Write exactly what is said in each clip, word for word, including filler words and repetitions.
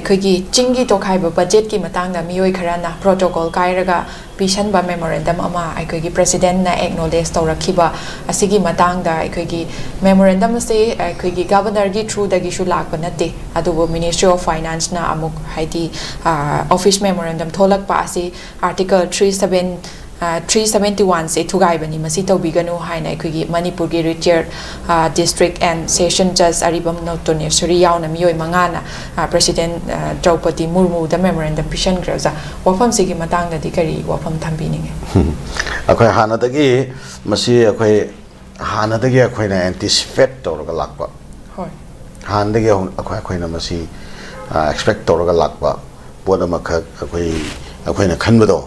ꯑꯩꯈꯣꯏꯒꯤ ꯆꯤꯡꯒꯤ ꯇꯣꯈꯥꯏꯕ ꯕꯖꯦꯠꯀꯤ ꯃꯇꯥꯡꯗ ꯃꯤꯑꯣꯏ ꯈꯔꯅ ꯄ꯭ꯔꯣꯇꯣꯀꯣꯜ ꯀꯥꯏꯔꯒ ꯄꯤꯁꯟꯕ ꯃꯦꯃꯣꯔꯦꯟꯗꯝ ꯑꯃ ꯑꯩꯈꯣꯏꯒꯤ ꯄ꯭ꯔꯦꯁꯤꯗꯦꯟꯠꯅ ꯑꯦꯛꯅꯣꯂꯦꯖ ꯇꯧꯔꯛꯈꯤꯕ ꯑꯁꯤꯒꯤ ꯃꯇꯥꯡꯗ ꯑꯩꯈꯣꯏꯒꯤ ꯃꯦꯃꯣꯔꯦꯟꯗꯝ ꯑꯁꯤ ꯑꯩꯈꯣꯏꯒꯤ ꯒꯕꯔꯅꯔꯒꯤ ꯊ꯭ꯔꯨꯗꯒꯤꯁꯨ ꯂꯥꯛꯄ ꯅꯠꯇꯦ, ꯑꯗꯨꯕꯨ ꯃꯤꯅꯤꯁꯇ꯭ꯔꯤ ꯑꯣꯐ ꯐꯥꯏꯅꯥꯟꯁꯅ ꯑꯃꯨꯛ ꯍꯥꯏꯗꯤ ꯑꯣꯐꯤꯁ ꯃꯦꯃꯣꯔꯦꯟꯗꯝ ꯊꯣꯛꯂꯛꯄ ꯑꯁꯤ article three seven three seventy ꯋꯥꯟꯁꯦ ꯊꯨꯒꯥꯏꯕꯅꯤ, ꯃꯁꯤ ꯇꯧꯕꯤꯒꯅꯨ ꯍꯥꯏꯅ ꯑꯩꯈꯣꯏꯒꯤ ꯃꯅꯤꯄꯨꯔꯒꯤ ꯔꯤꯇꯤꯌꯔ ꯗꯤꯁꯇ꯭ꯔꯤꯛ ꯑꯦꯟ ꯁꯦꯁꯟ ꯖꯖ ꯑꯔꯤꯕꯝ ꯅꯣꯇꯣꯅꯦꯁꯣꯔꯤ ꯌꯥꯎꯅ ꯃꯤꯑꯣꯏ ꯃꯉꯥꯅ ꯄ꯭ꯔꯦꯁꯤꯗꯦꯟꯠ ꯗ꯭ꯔꯧꯄꯗꯤ ꯃꯨꯔꯃꯨꯗ ꯃꯦꯃꯣꯔꯦꯟꯗꯝ ꯄꯤꯁꯟꯈ꯭ꯔꯦ꯫ ꯑꯣꯖꯥ, ꯋꯥꯐꯝꯁꯤꯒꯤ ꯃꯇꯥꯡꯗꯗꯤ ꯀꯔꯤ ꯋꯥꯐꯝ ꯊꯝꯕꯤꯅꯤꯡꯉꯤ? ꯑꯩꯈꯣꯏ ꯍꯥꯟꯅꯗꯒꯤ ꯃꯁꯤ ꯑꯩꯈꯣꯏ ꯍꯥꯟꯅꯗꯒꯤ ꯑꯩꯈꯣꯏꯅ ꯑꯦꯟꯇꯤꯁꯤꯄꯦꯠ ꯇꯧꯔꯒ ꯂꯥꯛꯄ, ꯍꯣꯏ꯫ ꯍꯥꯟꯅꯗꯒꯤ ꯑꯩꯈꯣꯏ ꯑꯩꯈꯣꯏꯅ ꯃꯁꯤ ꯑꯦꯛꯁꯄꯦꯛ ꯇꯧꯔꯒ ꯂꯥꯛꯄ ꯄꯣꯠ ꯑꯃꯈꯛ ꯑꯩꯈꯣꯏ ꯑꯩꯈꯣꯏꯅ ꯈꯟꯕꯗꯣ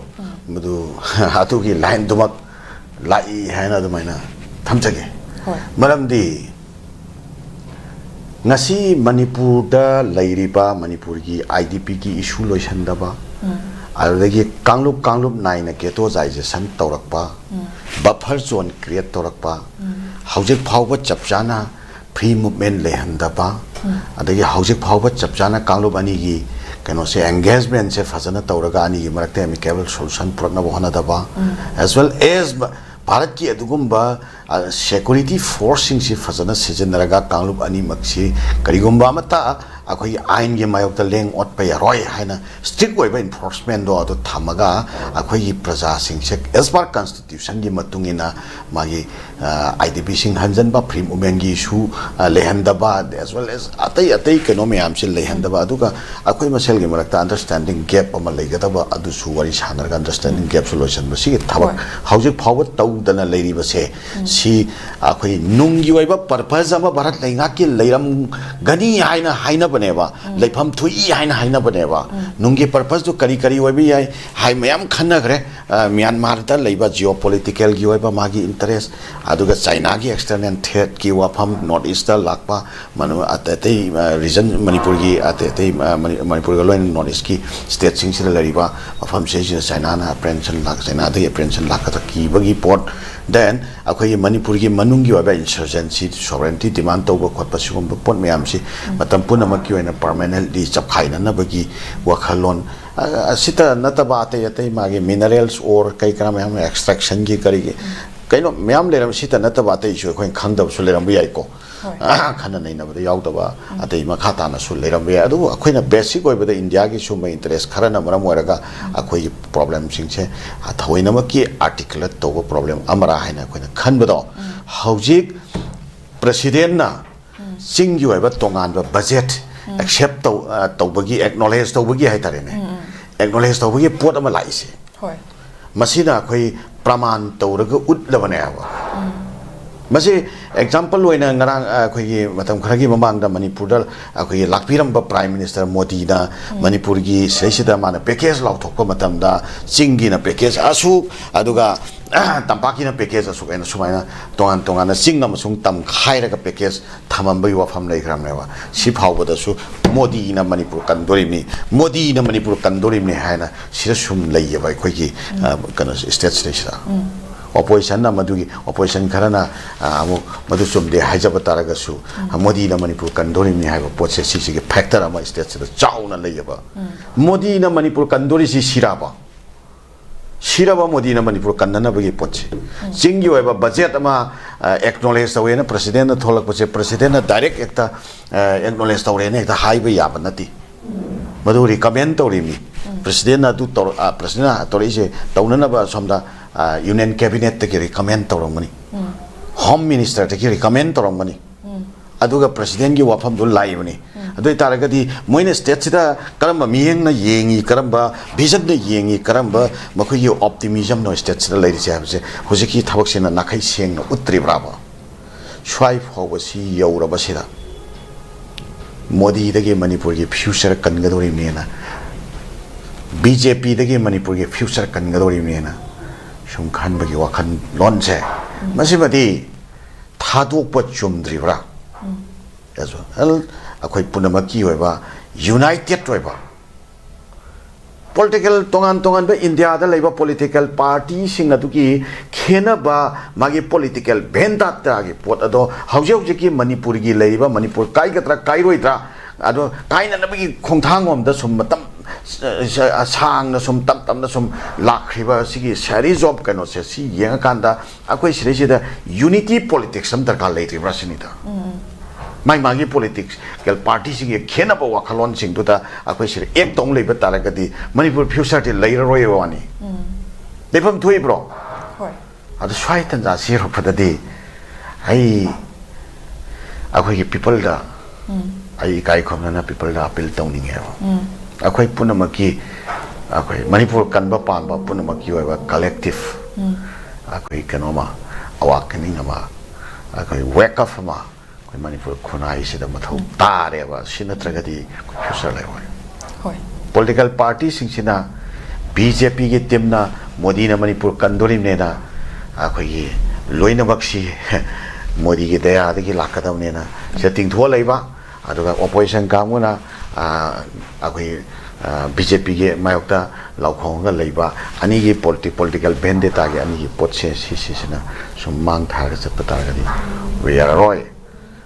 ꯃꯗꯨ ꯑꯗꯨꯒꯤ ꯂꯥꯏꯟꯗꯨꯃꯛ ꯂꯥꯛꯏ ꯍꯥꯏꯅ ꯑꯗꯨꯃꯥꯏꯅ ꯊꯝꯖꯒꯦ꯫ ꯍꯣꯏ꯫ ꯃꯔꯝꯗꯤ ꯉꯁꯤ ꯃꯅꯤꯄꯨꯔꯗ ꯂꯩꯔꯤꯕ ꯃꯅꯤꯄꯨꯔꯒꯤ ꯑꯥꯏ ꯗꯤ ꯄꯤꯒꯤ ꯏꯁꯨ ꯂꯣꯏꯁꯤꯟꯗꯕ, ꯑꯗꯨꯗꯒꯤ ꯀꯥꯡꯂꯨꯞ ꯀꯥꯡꯂꯨꯞ ꯅꯥꯏꯅ ꯒꯦꯇꯣꯖꯥꯏꯖꯦꯁꯟ ꯇꯧꯔꯛꯄ, ꯕꯐꯔ ꯖꯣꯟ ꯀ꯭ꯔꯤꯌꯦꯠ ꯇꯧꯔꯛꯄ, ꯍꯧꯖꯤꯛ ꯐꯥꯎꯕ ꯆꯞ ꯆꯥꯅ ꯐ꯭ꯔꯤ ꯃꯨꯚꯃꯦꯟ ꯂꯩꯍꯟꯗꯕ, ꯑꯗꯒꯤ ꯍꯧꯖꯤꯛ ꯐꯥꯎꯕ ꯆꯞ ꯆꯥꯅ ꯀꯥꯡꯂꯨꯞ ꯑꯅꯤꯒꯤ ꯀꯩꯅꯣꯁꯦ, ꯑꯦꯡꯒꯦꯖꯃꯦꯟꯁꯦ ꯐꯖꯅ ꯇꯧꯔꯒ ꯑꯅꯤꯒꯤ ꯃꯔꯛꯇ ꯑꯦꯃꯤꯀꯦꯕꯜ ꯁꯣꯂꯨꯁꯟ ꯄꯨꯔꯛꯅꯕ ꯍꯣꯠꯅꯗꯕ, as well as ꯚꯥꯔꯠꯀꯤ ꯑꯗꯨꯒꯨꯝꯕ ꯁꯦꯀꯨꯔꯤꯇꯤ ꯐꯣꯔꯁꯁꯤꯡꯁꯤ ꯐꯖꯅ ꯁꯤꯖꯤꯟꯅꯔꯒ ꯀꯥꯡꯂꯨꯞ ꯑꯅꯤꯃꯛꯁꯤ ꯀꯔꯤꯒꯨꯝꯕ ꯑꯃꯠꯇ ꯑꯩꯈꯣꯏꯒꯤ ꯑꯥꯏꯟꯒꯤ ꯃꯥꯌꯣꯛꯇ ꯂꯦꯡ ꯑꯣꯠꯄ ꯌꯥꯔꯣꯏ ꯍꯥꯏꯅ ꯁ꯭ꯇ꯭ꯔꯤꯛ ꯑꯣꯏꯕ ꯏꯟꯐꯣꯔꯁꯃꯦꯟꯗꯣ ꯑꯗꯨ ꯊꯝꯃꯒ ꯑꯩꯈꯣꯏꯒꯤ ꯄ꯭ꯔꯖꯥꯁꯤꯡꯁꯦ as per constitutionꯒꯤ ꯃꯇꯨꯡ ꯏꯟꯅ ꯃꯥꯒꯤ ꯑꯥꯏ ꯗꯤ ꯄꯤꯁꯤꯡ ꯍꯟꯖꯟꯕ, ꯐ꯭ꯔꯤ ꯃꯨꯚꯃꯦꯟꯒꯤ ꯏꯁꯨ ꯂꯩꯍꯟꯗꯕ, as well as ꯑꯇꯩ ꯑꯇꯩ ꯀꯩꯅꯣ ꯃꯌꯥꯝꯁꯤ ꯂꯩꯍꯟꯗꯕ, ꯑꯗꯨꯒ ꯑꯩꯈꯣꯏ ꯃꯁꯦꯜꯒꯤ ꯃꯔꯛꯇ ꯑꯟꯗꯔꯁ꯭ꯇꯦꯟꯗꯤꯡ ꯒꯦꯞ ꯑꯃ ꯂꯩꯒꯗꯕ, ꯑꯗꯨꯁꯨ ꯋꯥꯔꯤ ꯁꯥꯟꯅꯔꯒ ꯑꯟꯗꯔꯁ꯭ꯇꯦꯟꯗꯤꯡ ꯒꯦꯞꯁꯨ ꯂꯣꯏꯁꯤꯟꯕ, ꯁꯤꯒꯤ ꯊꯕꯛ ꯍꯣꯏ꯫ ꯍꯧꯖꯤꯛ ꯐꯥꯎꯕ ꯇꯧꯗꯅ ꯂꯩꯔꯤꯕꯁꯦ, ꯁꯤ ꯑꯩꯈꯣꯏ ꯅꯨꯡꯒꯤ ꯑꯣꯏꯕ ꯄꯔꯄꯁ ꯑꯃ ꯚꯥꯔꯠ ꯂꯩꯉꯥꯛꯀꯤ ꯂꯩꯔꯝꯒꯅꯤ ꯍꯥꯏꯅ ꯍꯥꯏꯅꯕꯅꯦꯕ, ꯂꯩꯐꯝ ꯊꯣꯛꯏ ꯍꯥꯏꯅ ꯍꯥꯏꯅꯕꯅꯦꯕ꯫ ꯅꯨꯡꯒꯤ ꯄꯔꯄꯁꯇꯨ ꯀꯔꯤ ꯀꯔꯤ ꯑꯣꯏꯕ ꯌꯥꯏ ꯍꯥꯏ ꯃꯌꯥꯝ ꯈꯟꯅꯈ꯭ꯔꯦ꯫ ꯑ, ꯃ꯭ꯌꯥꯟꯃꯥꯔꯗ ꯂꯩꯕ ꯖꯤꯑꯣ ꯄꯣꯂꯤꯇꯤꯀꯦꯜꯒꯤ ꯑꯣꯏꯕ ꯃꯥꯒꯤ ꯏꯟꯇꯔꯦꯁ, ꯑꯗꯨꯒ ꯆꯥꯏꯅꯥꯒꯤ ꯑꯦꯛꯁꯇꯔꯅꯦꯜ ꯊ꯭ꯔꯦꯠꯀꯤ ꯋꯥꯐꯝ, ꯅꯣꯔꯠ ꯏꯁꯇ ꯂꯥꯛꯄ, ꯃꯅꯨ-, ꯑꯇꯩ ꯑꯇꯩ, ꯑ, ꯔꯤꯖꯟ, ꯃꯅꯤꯄꯨꯔꯒꯤ ꯑꯇꯩ ꯑꯇꯩ, ꯑ, ꯃꯅꯤ-, ꯃꯅꯤꯄꯨꯔꯒ ꯂꯣꯏꯅꯅ ꯅꯣꯔꯠ ꯏꯁꯀꯤ ꯁ꯭ꯇꯦꯠꯁꯤꯡꯁꯤꯗ ꯂꯩꯔꯤꯕ ꯃꯐꯝꯁꯤꯡꯁꯤꯗ ꯆꯥꯏꯅꯥꯅ ꯑꯦꯄ꯭ꯔꯦꯟꯁꯟ ꯂꯥꯛ-, ꯆꯥꯏꯅꯥꯗꯒꯤ ꯑꯦꯄ꯭ꯔꯦꯟꯁꯟ ꯂꯥꯛꯀꯗ ꯀꯤꯕꯒꯤ ꯄꯣꯠ, Then ꯑꯩꯈꯣꯏꯒꯤ ꯃꯅꯤꯄꯨꯔꯒꯤ ꯃꯅꯨꯡꯒꯤ ꯑꯣꯏꯕ insurgency, sovereignty demand ꯇꯧꯕ ꯈꯣꯠꯄ, ꯁꯤꯒꯨꯝꯕ ꯄꯣꯠ ꯃꯌꯥꯝꯁꯤ ꯃꯇꯝ ꯄꯨꯝꯅꯃꯛꯀꯤ ꯑꯣꯏꯅ permanently ꯆꯞꯈꯥꯏꯅꯅꯕꯒꯤ ꯋꯥꯈꯜꯂꯣꯟ, ꯑ, ꯑꯁꯤꯇ ꯅꯠꯇꯕ ꯑꯇꯩ ꯑꯇꯩ ꯃꯥꯒꯤ minerals ore ꯀꯩ ꯀꯔꯥ ꯃꯌꯥꯝ, extractionꯒꯤ ꯀꯔꯤꯒꯤ ꯀꯩꯅꯣ ꯃꯌꯥꯝ ꯂꯩꯔꯝ, ꯁꯤꯇ ꯅꯠꯇꯕ ꯑꯇꯩꯁꯨ ꯑꯩꯈꯣꯏꯅ ꯈꯪꯗꯕꯁꯨ ꯂꯩꯔꯝꯕ ꯌꯥꯏꯀꯣ꯫ ꯍꯣꯏ꯫ ꯈꯟꯅ ꯅꯩꯅꯕꯗ ꯌꯥꯎꯗꯕ ꯑꯇꯩ ꯃꯈꯥ ꯇꯥꯅꯁꯨ ꯂꯩꯔꯝꯕ ꯌꯥꯏ꯫ ꯑꯗꯨꯕꯨ ꯑꯩꯈꯣꯏꯅ basic ꯑꯣꯏꯕꯗ ꯏꯟꯗꯤꯌꯥꯒꯤ ꯁꯨꯝꯕ interest ꯈꯔꯅ ꯃꯔꯝ ꯑꯣꯏꯔꯒ ꯑꯩꯈꯣꯏꯒꯤ problemꯁꯤꯡꯁꯦ ꯊꯑꯣꯏꯅꯃꯛꯀꯤ articulate ꯇꯧꯕ problem ꯑꯃꯔꯥ ꯍꯥꯏꯅ ꯑꯩꯈꯣꯏꯅ ꯈꯟꯕꯗꯣ, ꯍꯧꯖꯤꯛ presidentꯅ ꯆꯤꯡꯒꯤ ꯑꯣꯏꯕ ꯇꯣꯉꯥꯟꯕ budget accept ꯇꯧ-, ꯑ, ꯇꯧꯕꯒꯤ, acknowledge ꯇꯧꯕꯒꯤ ꯍꯥꯏꯇꯥꯔꯦꯅꯦ, acknowledge ꯇꯧꯕꯒꯤ ꯄꯣꯠ ꯑꯃ ꯂꯥꯛꯏꯁꯦ, ꯍꯣꯏ꯫ ꯃꯁꯤꯅ ꯑꯩꯈꯣꯏ ꯄ꯭ꯔꯃꯥꯟ ꯇꯧꯔꯒ ꯎꯠꯂꯕꯅꯦꯕ꯫ ꯃꯁꯤ example ꯑꯣꯏꯅ ꯉꯔꯥꯡ, ꯑ, ꯑꯩꯈꯣꯏꯒꯤ ꯃꯇꯝ ꯈꯔꯒꯤ ꯃꯃꯥꯡꯗ ꯃꯅꯤꯄꯨꯔꯗ ꯑꯩꯈꯣꯏꯒꯤ ꯂꯥꯛꯄꯤꯔꯝꯕ Prime Minister ꯃꯣꯗꯤꯅ ꯃꯅꯤꯄꯨꯔꯒꯤ ꯁꯤꯗꯩꯁꯤꯗ ꯃꯥꯅ package ꯂꯥꯎꯊꯣꯛꯄ ꯃꯇꯝꯗ ꯆꯤꯡꯒꯤꯅ package ꯑꯁꯨꯛ, ꯑꯗꯨꯒ ꯇꯝꯄꯥꯛꯀꯤꯅ package ꯑꯁꯨꯛ ꯍꯥꯏꯅ ꯁꯨꯃꯥꯏꯅ ꯇꯣꯉꯥꯟ ꯇꯣꯉꯥꯟꯅ ꯆꯤꯡ ꯑꯃꯁꯨꯡ ꯇꯝ ꯈꯥꯏꯔꯒ package ꯊꯝꯃꯝꯕꯒꯤ ꯋꯥꯐꯝ ꯂꯩꯈ꯭ꯔꯕꯅꯦꯕ꯫ ꯁꯤ ꯐꯥꯎꯕꯗꯁꯨ ꯃꯣꯗꯤꯅ ꯃꯅꯤꯄꯨꯔ ꯀꯟꯗꯣꯔꯤꯕꯅꯤ, ꯃꯣꯗꯤꯅ ꯃꯅꯤꯄꯨꯔ ꯀꯟꯗꯣꯔꯤꯕꯅꯤ ꯍꯥꯏꯅ ꯁꯤꯗ ꯁꯨꯝ ꯂꯩꯌꯦꯕ ꯑꯩꯈꯣꯏꯒꯤ, ꯑ, ꯀꯩꯅꯣ, state ꯁꯤꯗꯩꯁꯤꯗ꯫ Oppositionꯅ ꯃꯗꯨꯒꯤ, opposition ꯈꯔꯅ, ꯑ, ꯑꯃꯨꯛ ꯃꯗꯨ ꯆꯨꯝꯗꯦ ꯍꯥꯏꯖꯕ ꯇꯥꯔꯒꯁꯨ, ꯑ, ꯃꯣꯗꯤꯅ ꯃꯅꯤꯄꯨꯔ ꯀꯟꯗꯣꯔꯤꯕꯅꯤ ꯍꯥꯏꯕ ꯄꯣꯠꯁꯦ, ꯁꯤꯁꯤꯒꯤ factor ꯑꯃ state ꯁꯤꯗ ꯆꯥꯎꯅ ꯂꯩꯌꯦꯕ꯫ ꯃꯣꯗꯤꯅ ꯃꯅꯤꯄꯨꯔ ꯀꯟꯗꯣꯔꯤꯁꯤ ꯁꯤꯔꯥꯕ? ꯁꯤꯔꯕ ꯃꯣꯗꯤꯅ ꯃꯅꯤꯄꯨꯔ ꯀꯟꯅꯅꯕꯒꯤ ꯄꯣꯠꯁꯦ? ꯆꯤꯡꯒꯤ ꯑꯣꯏꯕ budget ꯑꯃ, ꯑ, acknowledge ꯇꯧꯋꯦꯅ presidentꯅ ꯊꯣꯛꯂꯛꯄꯁꯦ, presidentꯅ direct ꯍꯦꯛꯇ, ꯑ, acknowledge ꯇꯧꯔꯦꯅ ꯍꯦꯛꯇ ꯍꯥꯏꯕ ꯌꯥꯕ ꯅꯠꯇꯦ꯫ ꯃꯗꯨ recommend ꯇꯧꯔꯤꯕꯅꯤ꯫ Presidentꯅ ꯑꯗꯨ ꯇꯧꯔ-, ꯑ, presidentꯅ ꯇꯧꯔꯛꯏꯁꯦ ꯇꯧꯅꯅꯕ ꯑꯁꯣꯝꯗ, ꯑ, union cabinetꯇꯒꯤ recommend ꯇꯧꯔꯝꯒꯅꯤ꯫ Home ministerꯗꯒꯤ recommend ꯇꯧꯔꯝꯒꯅꯤ꯫ ꯑꯗꯨꯒ presidentꯀꯤ ꯋꯥꯐꯝꯗꯨ ꯂꯥꯛꯏꯕꯅꯤ꯫ ꯑꯗꯨ ꯑꯣꯏ ꯇꯥꯔꯒꯗꯤ ꯃꯣꯏꯅ stateꯁꯤꯗ ꯀꯔꯝꯕ ꯃꯤꯠꯌꯦꯡꯅ ꯌꯦꯡꯉꯤ, ꯀꯔꯝꯕ visionꯅ ꯌꯦꯡꯉꯤ, ꯀꯔꯝꯕ ꯃꯈꯣꯏꯒꯤ optimismꯅꯣ stateꯁꯤꯗ ꯂꯩꯔꯤꯁꯦ ꯍꯥꯏꯕꯁꯦ ꯍꯧꯖꯤꯛꯀꯤ ꯊꯕꯛꯁꯤꯅ ꯅꯥꯈꯩ ꯁꯦꯡꯅ ꯎꯠꯇ꯭ꯔꯤꯕ꯭ꯔꯥꯕ? ꯁ꯭ꯋꯥꯏ ꯐꯥꯎꯕ ꯁꯤ ꯌꯧꯔꯕꯁꯤꯗ ꯃꯣꯗꯤꯗꯒꯤ ꯃꯅꯤꯄꯨꯔꯒꯤ future ꯀꯟꯒꯗꯧꯔꯤꯕꯅꯦꯅ, BJPꯗꯒꯤ ꯃꯅꯤꯄꯨꯔꯒꯤ future ꯀꯟꯒꯗꯧꯔꯤꯕꯅꯦꯅ ꯁꯨꯝ ꯈꯟꯕꯒꯤ ꯋꯥꯈꯜꯂꯣꯟꯁꯦ, ꯃꯁꯤꯃꯗꯤ ꯊꯥꯗꯣꯛꯄ ꯆꯨꯝꯗ꯭ꯔꯤꯕ꯭ꯔꯥ? As well, ꯑꯩꯈꯣꯏ ꯄꯨꯝꯅꯃꯛꯀꯤ ꯑꯣꯏꯕ united ꯑꯣꯏꯕ political, ꯇꯣꯉꯥꯟ ꯇꯣꯉꯥꯟꯕ ꯏꯟꯗꯤꯌꯥꯗ ꯂꯩꯕ political partyꯁꯤꯡ ꯑꯗꯨꯒꯤ ꯈꯦꯠꯅꯕ, ꯃꯥꯒꯤ ꯄꯣꯂꯤꯇꯤꯀꯦꯜ ꯚꯦꯟꯗꯥꯇꯥꯒꯤ ꯄꯣꯠ ꯑꯗꯣ ꯍꯧꯖꯤꯛ ꯍꯧꯖꯤꯛꯀꯤ ꯃꯅꯤꯄꯨꯔꯒꯤ ꯂꯩꯔꯤꯕ, ꯃꯅꯤꯄꯨꯔ ꯀꯥꯏꯒꯗ꯭ꯔꯥ ꯀꯥꯏꯔꯣꯏꯗ꯭ꯔꯥ, ꯑꯗꯣ ꯀꯥꯏꯅꯅꯕꯒꯤ ꯈꯣꯡꯊꯥꯡꯂꯣꯝꯗ ꯁꯨꯝ ꯃꯇꯝ ꯁ-, ꯁ-, ꯁꯥꯡꯅ ꯁꯨꯝ ꯇꯞ ꯇꯞꯅ ꯁꯨꯝ ꯂꯥꯛꯈ꯭ꯔꯤꯕ ꯁꯤꯒꯤ series of ꯀꯩꯅꯣꯁꯦ, ꯁꯤ ꯌꯦꯡꯉꯀꯥꯟꯗ ꯑꯩꯈꯣꯏ ꯁꯤꯗꯩꯁꯤꯗ unity politics ꯑꯃ ꯗꯔꯀꯥꯔ ꯂꯩꯔꯤꯕ꯭ꯔꯥ ꯁꯤꯅꯤꯗ꯫ ꯃꯥꯏ ꯃꯥꯒꯤ ꯄꯣꯂꯤꯇꯤꯀꯦꯜ ꯄꯥꯔꯇꯤꯁꯤꯡꯒꯤ ꯈꯦꯠꯅꯕ ꯋꯥꯈꯜꯂꯣꯟꯁꯤꯡꯗꯨꯗ ꯑꯩꯈꯣꯏ ꯁꯤꯗ ꯑꯦꯛ ꯇꯧ ꯂꯩꯕ ꯇꯥꯔꯒꯗꯤ ꯃꯅꯤꯄꯨꯔ ꯐ꯭ꯌꯨꯆꯔꯗꯤ ꯂꯩꯔꯔꯣꯏꯕ ꯋꯥꯅꯤ꯫ ꯂꯩꯐꯝ ꯊꯣꯛꯏꯕ꯭ꯔꯣ? ꯍꯣꯏ꯫ ꯑꯗꯨ ꯁ꯭ꯋꯥꯏ ꯇꯟꯖꯥꯁꯤ ꯌꯧꯔꯛꯄꯗꯗꯤ ꯑꯩ ꯑꯩꯈꯣꯏꯒꯤ ꯄꯤꯄꯜꯗ ꯑꯩ ꯏꯀꯥꯏ ꯈꯨꯝꯅꯅ ꯄꯤꯄꯜꯗ ꯑꯄꯤꯜ ꯇꯧꯅꯤꯡꯉꯦꯕ꯫ ꯑꯩꯈꯣꯏ ꯄꯨꯝꯅꯃꯛꯀꯤ, ꯑꯩꯈꯣꯏ ꯃꯅꯤꯄꯨꯔ ꯀꯟꯕ ꯄꯥꯝꯕ ꯄꯨꯝꯅꯃꯛꯀꯤ ꯑꯣꯏꯕ ꯀꯂꯦꯛꯇꯤꯞ ꯑꯩꯈꯣꯏ ꯀꯩꯅꯣꯃ, ꯑꯋꯥꯛꯀꯅꯤꯡ ꯑꯃ, ꯑꯩꯈꯣꯏ ꯋꯦꯛ ꯑꯞ ꯑꯃ ꯑꯩꯈꯣꯏ ꯃꯅꯤꯄꯨꯔ ꯈꯨꯟꯅꯥꯏꯁꯤꯗ ꯃꯊꯧ ꯇꯥꯔꯦꯕ꯫ ꯁꯤ ꯅꯠꯇ꯭ꯔꯒꯗꯤ ꯑꯩꯈꯣꯏ ꯐ꯭ꯌꯨꯆꯔ ꯂꯩꯔꯣꯏ꯫ ꯍꯣꯏ꯫ ꯄꯣꯂꯤꯇꯤꯀꯦꯜ ꯄꯥꯔꯇꯤꯁꯤꯡꯁꯤꯅ, ꯕꯤ ꯖꯦ ꯄꯤꯒꯤ ꯇꯤꯝꯅ ꯃꯣꯗꯤꯅ ꯃꯅꯤꯄꯨꯔ ꯀꯟꯗꯣꯔꯤꯕꯅꯦꯅ ꯑꯩꯈꯣꯏꯒꯤ ꯂꯣꯏꯅꯃꯛꯁꯤ ꯃꯣꯗꯤꯒꯤ ꯗꯌꯥꯗꯒꯤ ꯂꯥꯛꯀꯗꯕꯅꯦꯅ ꯁꯤꯗ ꯇꯤꯡꯊꯣꯛꯑ ꯂꯩꯕ, ꯑꯗꯨꯒ ꯑꯣꯄꯣꯖꯤꯁꯟ ꯀꯥꯡꯕꯨꯅ, ꯑ, ꯑꯩꯈꯣꯏ ꯕꯤ ꯖꯦ ꯄꯤꯒꯤ ꯃꯥꯌꯣꯛꯇ ꯂꯥꯎꯈꯣꯡꯉꯒ ꯂꯩꯕ, ꯑꯅꯤꯒꯤ ꯄꯣꯂꯤꯇꯤꯀꯦꯜ ꯚꯦꯟꯗꯦꯇꯥꯒꯤ ꯑꯅꯤꯒꯤ ꯄꯣꯠꯁꯦ ꯁꯤꯁꯤꯁꯤꯅ ꯁꯨꯝ ꯃꯥꯡ ꯊꯥꯔꯒ ꯆꯠꯄ ꯇꯥꯔꯒꯗꯤ ꯑꯩꯈꯣꯏ ꯌꯥꯔꯔꯣꯏ꯫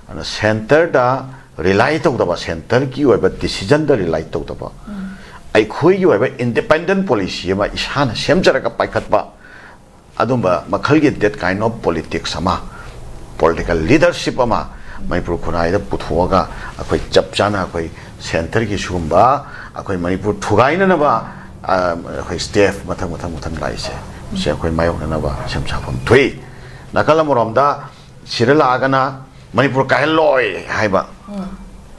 ꯑꯗꯨꯅ ꯁꯦꯟꯇꯔꯗ ꯔꯤꯂꯥꯏ ꯇꯧꯗꯕ, ꯁꯦꯟꯇꯔꯒꯤ ꯑꯣꯏꯕ ꯗꯤꯁꯤꯖꯟꯗ ꯔꯤꯂꯥꯏ ꯇꯧꯗꯕ, ꯑꯩꯈꯣꯏꯒꯤ ꯑꯣꯏꯕ ꯏꯟꯗꯤꯄꯦꯟꯗꯦꯟ ꯄꯣꯂꯤꯁꯤ ꯑꯃ ꯏꯁꯥꯅ ꯁꯦꯝꯖꯔꯒ ꯄꯥꯏꯈꯠꯄ, ꯑꯗꯨꯝꯕ ꯃꯈꯜꯒꯤ that kind of politics ꯑꯃ, ꯄꯣꯂꯤꯇꯤꯀꯦꯜ ꯂꯤꯗꯔꯁꯤꯞ ꯑꯃ ꯃꯅꯤꯄꯨꯔ ꯈꯨꯟꯅꯥꯏꯗ ꯄꯨꯊꯣꯛꯑꯒ ꯑꯩꯈꯣꯏ ꯆꯞ ꯆꯥꯅ ꯑꯩꯈꯣꯏ ꯁꯦꯟꯇꯔꯒꯤ ꯁꯤꯒꯨꯝꯕ ꯑꯩꯈꯣꯏ ꯃꯅꯤꯄꯨꯔ ꯊꯨꯒꯥꯏꯅꯅꯕ, ꯑ, ꯑꯩꯈꯣꯏ ꯁ꯭ꯇꯦꯞ ꯃꯊꯪ ꯃꯊꯪ ꯃꯊꯪ ꯂꯥꯛꯏꯁꯦ, ꯃꯁꯤ ꯑꯩꯈꯣꯏ ꯃꯥꯌꯣꯛꯅꯅꯕ ꯁꯦꯝ ꯁꯥꯐꯝ ꯊꯣꯛꯏ꯫ ꯅꯥꯀꯜ ꯑꯃꯔꯣꯝꯗ ꯁꯤꯗ ꯂꯥꯛꯑꯒꯅ ꯃꯅꯤꯄꯨꯔ ꯀꯥꯏꯍꯜꯂꯣꯏ ꯍꯥꯏꯕ꯫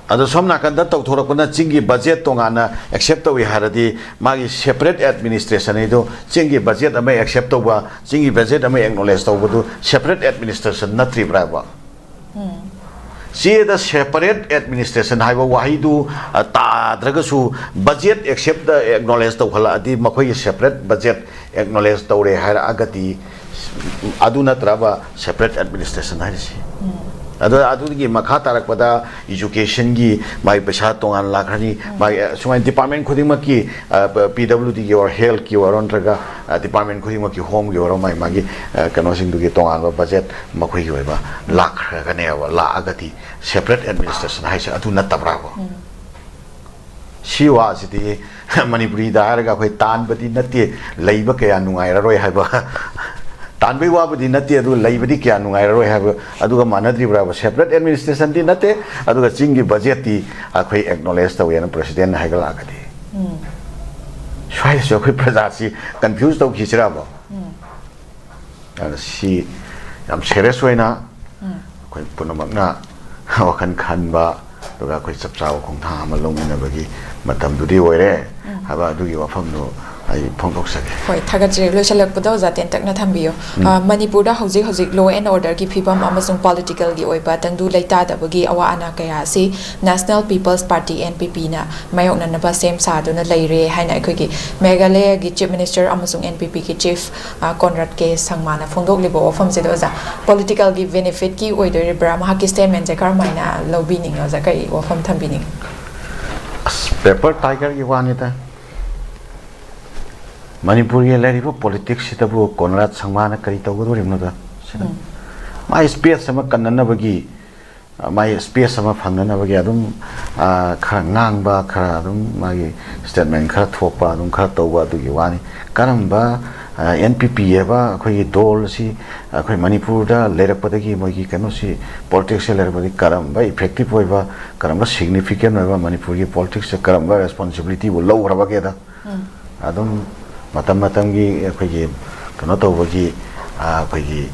ꯑꯗꯣ ꯁꯣꯝ ꯅꯥꯀꯟꯗ ꯇꯧꯊꯣꯔꯛꯄꯅ ꯆꯤꯡꯒꯤ ꯕꯖꯦꯠ ꯇꯣꯉꯥꯟꯅ ꯑꯦꯛꯁꯦꯞ ꯇꯧꯏ ꯍꯥꯏꯔꯗꯤ, ꯃꯥꯒꯤ ꯁꯦꯄꯔꯦꯠ ꯑꯦꯗꯃꯤꯅꯤꯁꯇ꯭ꯔꯦꯁꯟ ꯍꯥꯏꯗꯣ, ꯆꯤꯡꯒꯤ ꯕꯖꯦꯠ ꯑꯃ ꯑꯦꯛꯁꯦꯞ ꯇꯧꯕ, ꯆꯤꯡꯒꯤ ꯕꯖꯦꯠ ꯑꯃ ꯑꯦꯛꯅꯣꯂꯦꯖ ꯇꯧꯕꯗꯨ ꯁꯦꯄꯔꯦꯠ ꯑꯦꯗꯃꯤꯅꯤꯁꯇ꯭ꯔꯦꯁꯟ ꯅꯠꯇ꯭ꯔꯤꯕ꯭ꯔꯥꯕ? ꯆꯦꯗ ꯁꯦꯄꯔꯦꯠ ꯑꯦꯗꯃꯤꯅꯤꯁꯇ꯭ꯔꯦꯁꯟ ꯍꯥꯏꯕ ꯋꯥꯍꯩꯗꯨ, ꯑ, ꯇꯥꯗ꯭ꯔꯒꯁꯨ, ꯕꯖꯦꯠ ꯑꯦꯛꯁꯦꯞꯇ ꯑꯦꯛꯅꯣꯂꯦꯖ ꯇꯧꯈꯠꯂꯛꯑꯗꯤ, ꯃꯈꯣꯏꯒꯤ ꯁꯦꯄꯔꯦꯠ ꯕꯖꯦꯠ ꯑꯦꯛꯅꯣꯂꯦꯖ ꯇꯧꯔꯦ ꯍꯥꯏꯔꯛꯑꯒꯗꯤ, ꯑꯗꯨ ꯅꯠꯇ꯭ꯔꯕ ꯁꯦꯄꯔꯦꯠ ꯑꯦꯗꯃꯤꯅꯤꯁꯇ꯭ꯔꯦꯁꯟ ꯍꯥꯏꯔꯤꯁꯤ? ꯑꯗꯣ ꯑꯗꯨꯒꯤ ꯃꯈꯥ ꯇꯥꯔꯛꯄꯗ educationꯒꯤ ꯃꯥꯒꯤ ꯄꯩꯁꯥ ꯇꯣꯉꯥꯟꯅ ꯂꯥꯛꯈ꯭ꯔꯅꯤ꯫ ꯃꯥꯒꯤ, ꯑ, ꯁꯨꯃꯥꯏꯅ department ꯈꯨꯗꯤꯡꯃꯛꯀꯤ, ꯑ, ꯄ-, PWDꯒꯤ ꯑꯣꯔ healthꯀꯤ ꯑꯣꯏꯔꯣ ꯅꯠꯇ꯭ꯔꯒ, ꯑ, department ꯈꯨꯗꯤꯡꯃꯛꯀꯤ homeꯒꯤ ꯑꯣꯏꯔꯣ ꯃꯥꯒꯤ, ꯃꯥꯒꯤ, ꯑ, ꯀꯩꯅꯣꯁꯤꯡꯗꯨꯒꯤ ꯇꯣꯉꯥꯟꯕ budget ꯃꯈꯣꯏꯒꯤ ꯑꯣꯏꯕ ꯂꯥꯛꯈ꯭ꯔꯒꯅꯦꯕ, ꯂꯥꯛꯑꯒꯗꯤ separate administration ꯍꯥꯏꯁꯦ ꯑꯗꯨ ꯅꯠꯇꯕ꯭ꯔꯥꯕ? ꯁꯤ ꯋꯥꯁꯤꯗꯤ ꯃꯅꯤꯄꯨꯔꯤꯗ ꯍꯥꯏꯔꯒ ꯑꯩꯈꯣꯏ ꯇꯥꯟꯕꯗꯤ ꯅꯠꯇꯦ, ꯂꯩꯕ ꯀꯌꯥ ꯅꯨꯡꯉꯥꯏꯔꯔꯣꯏ ꯍꯥꯏꯕ꯫ ꯇꯥꯟꯕꯩ ꯋꯥꯕꯨꯗꯤ ꯅꯠꯇꯦ, ꯑꯗꯨ ꯂꯩꯕꯗꯤ ꯀꯌꯥ ꯅꯨꯡꯉꯥꯏꯔꯔꯣꯏ ꯍꯥꯏꯕ꯫ ꯑꯗꯨꯒ ꯃꯥꯟꯅꯗ꯭ꯔꯤꯕ꯭ꯔꯥꯕ? Separate administrationꯗꯤ ꯅꯠꯇꯦ, ꯑꯗꯨꯒ ꯆꯤꯡꯒꯤ budgetꯇꯤ ꯑꯩꯈꯣꯏ acknowledge ꯇꯧꯋꯦꯅ presidentꯅ ꯍꯥꯏꯒꯠꯂꯛꯑꯒꯗꯤ꯫ ꯁ꯭ꯋꯥꯏꯗꯁꯨ ꯑꯩꯈꯣꯏ ꯄ꯭ꯔꯖꯥꯁꯤ confuse ꯇꯧꯈꯤꯁꯤꯔꯕ? ꯑꯗ ꯁꯤ ꯌꯥꯝ serious ꯑꯣꯏꯅ ꯑꯩꯈꯣꯏ ꯄꯨꯝꯅꯃꯛꯅ ꯋꯥꯈꯜ ꯈꯟꯕ, ꯑꯗꯨꯒ ꯑꯩꯈꯣꯏ ꯆꯞ ꯆꯥꯕ ꯈꯣꯡꯊꯥꯡ ꯑꯃ ꯂꯧꯃꯤꯟꯅꯕꯒꯤ ꯃꯇꯝꯗꯨꯗꯤ ꯑꯣꯏꯔꯦ ꯍꯥꯏꯕ ꯑꯗꯨꯒꯤ ꯋꯥꯐꯝꯗꯨ ꯑꯩ ꯐꯣꯡꯗꯣꯛꯆꯒꯦ꯫ ꯍꯣꯏ, ꯊꯥꯒꯠꯆꯔꯤ꯫ ꯂꯣꯏꯁꯤꯜꯂꯛꯄꯗ ꯑꯣꯖꯥ ꯇꯦꯟꯇꯛꯅ ꯊꯝꯕꯤꯌꯨ꯫ ꯑ, ꯃꯅꯤꯄꯨꯔꯗ ꯍꯧꯖꯤꯛ ꯍꯧꯖꯤꯛ law and orderꯒꯤ ꯐꯤꯕꯝ ꯑꯃꯁꯨꯡ politicalꯒꯤ ꯑꯣꯏꯕ ꯇꯪꯗꯨ ꯂꯩꯇꯥꯗꯕꯒꯤ ꯑꯋꯥ ꯑꯅꯥ ꯀꯌꯥ ꯑꯁꯤ National People's Party, NPPꯅ ꯃꯥꯌꯣꯛꯅꯅꯕ ꯁꯦꯝ ꯁꯥꯗꯨꯅ ꯂꯩꯔꯦ ꯍꯥꯏꯅ ꯑꯩꯈꯣꯏꯒꯤ ꯃꯦꯘꯥꯂꯌꯒꯤ Chief Minister ꯑꯃꯁꯨꯡ NPPꯒꯤ Chief, ꯑ, ꯀꯣꯟꯔꯥꯗ ꯀꯦ ꯁꯪꯃꯥꯅ ꯐꯣꯡꯗꯣꯛꯂꯤꯕ ꯋꯥꯐꯝꯁꯤꯗ ꯑꯣꯖꯥ, politicalꯒꯤ benefitꯀꯤ ꯑꯣꯏꯗꯣꯔꯤꯕ꯭ꯔꯥ? ꯃꯍꯥꯛꯀꯤ statementꯁꯦ ꯀꯔꯝꯍꯥꯏꯅ ꯂꯧꯕꯤꯅꯤꯡꯉꯤ ꯑꯣꯖꯥ? ꯀꯔꯤ ꯋꯥꯐꯝ ꯊꯝꯕꯤꯅꯤꯡꯉꯤ? ꯑꯁ, paper tigerꯒꯤ ꯋꯥꯅꯤꯗ꯫ ꯃꯅꯤꯄꯨꯔꯒꯤ ꯂꯩꯔꯤꯕ politicꯁꯤꯗꯕꯨ ꯀꯣꯟꯔꯥꯗ ꯁꯪꯃꯥꯅ ꯀꯔꯤ ꯇꯧꯒꯗꯧꯔꯤꯕꯅꯣꯗ? ꯁꯤꯗ ꯃꯥꯏ space ꯑꯃ ꯀꯟꯅꯅꯕꯒꯤ, ꯑ, ꯃꯥꯏ space ꯑꯃ ꯐꯪꯅꯅꯕꯒꯤ ꯑꯗꯨꯝ, ꯑ, ꯈꯔ ꯉꯥꯡꯕ, ꯈꯔ ꯑꯗꯨꯝ ꯃꯥꯒꯤ statement ꯈꯔ ꯊꯣꯛꯄ, ꯑꯗꯨꯝ ꯈꯔ ꯇꯧꯕ ꯑꯗꯨꯒꯤ ꯋꯥꯅꯤ꯫ ꯀꯔꯝꯕ, ꯑ, NPP ꯍꯥꯏꯕ ꯑꯩꯈꯣꯏꯒꯤ ꯗꯣꯜ ꯑꯁꯤ ꯑꯩꯈꯣꯏ ꯃꯅꯤꯄꯨꯔꯗ ꯂꯩꯔꯛꯄꯗꯒꯤ, ꯃꯣꯏꯒꯤ ꯀꯩꯅꯣꯁꯤ, politicsꯁꯦ ꯂꯩꯔꯛꯄꯗꯒꯤ ꯀꯔꯝꯕ effective ꯑꯣꯏꯕ, ꯀꯔꯝꯕ significant ꯑꯣꯏꯕ, ꯃꯅꯤꯄꯨꯔꯒꯤ politicsꯇ ꯀꯔꯝꯕ responsibilityꯕꯨ ꯂꯧꯈ꯭ꯔꯕꯒꯦꯗ? ꯑꯗꯨꯝ ꯃꯇꯝ ꯃꯇꯝꯒꯤ ꯑꯩꯈꯣꯏꯒꯤ ꯀꯩꯅꯣ ꯇꯧꯕꯒꯤ, ꯑ, ꯑꯩꯈꯣꯏꯒꯤ,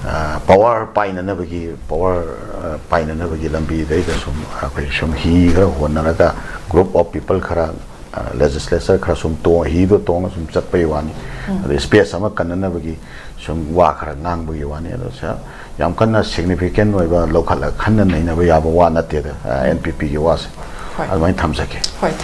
ꯑ, power ꯄꯥꯏꯅꯅꯕꯒꯤ, power, ꯑ, ꯄꯥꯏꯅꯅꯕꯒꯤ ꯂꯝꯕꯤꯗꯩꯗ ꯁꯨꯝ ꯑꯩꯈꯣꯏ ꯁꯨꯝ ꯍꯤ ꯈꯔ ꯍꯣꯟꯅꯔꯒ group of people ꯈꯔ, ꯑ, legislature ꯈꯔ ꯁꯨꯝ ꯇꯣꯡ-, ꯍꯤꯗꯣ ꯇꯣꯡꯉ ꯁꯨꯝ ꯆꯠꯄꯒꯤ ꯋꯥꯅꯤ꯫ ꯑꯗꯩ space ꯑꯃ ꯀꯟꯅꯅꯕꯒꯤ ꯁꯨꯝ ꯋꯥ ꯈꯔ ꯉꯥꯡꯕꯒꯤ ꯋꯥꯅꯤ꯫ ꯑꯗꯣ ꯁ-, ꯌꯥꯝ ꯀꯟꯅ significant ꯑꯣꯏꯕ ꯂꯧꯈꯠꯂꯒ ꯈꯟꯅ ꯅꯩꯅꯕ ꯌꯥꯕ ꯋꯥ ꯅꯠꯇꯦꯗ, ꯑ, NPPꯒꯤ ꯋꯥꯁꯦ꯫ ꯍꯣꯏ꯫ ꯑꯗꯨꯃꯥꯏꯅ ꯊꯝꯖꯒꯦ꯫ ꯍꯣꯏ,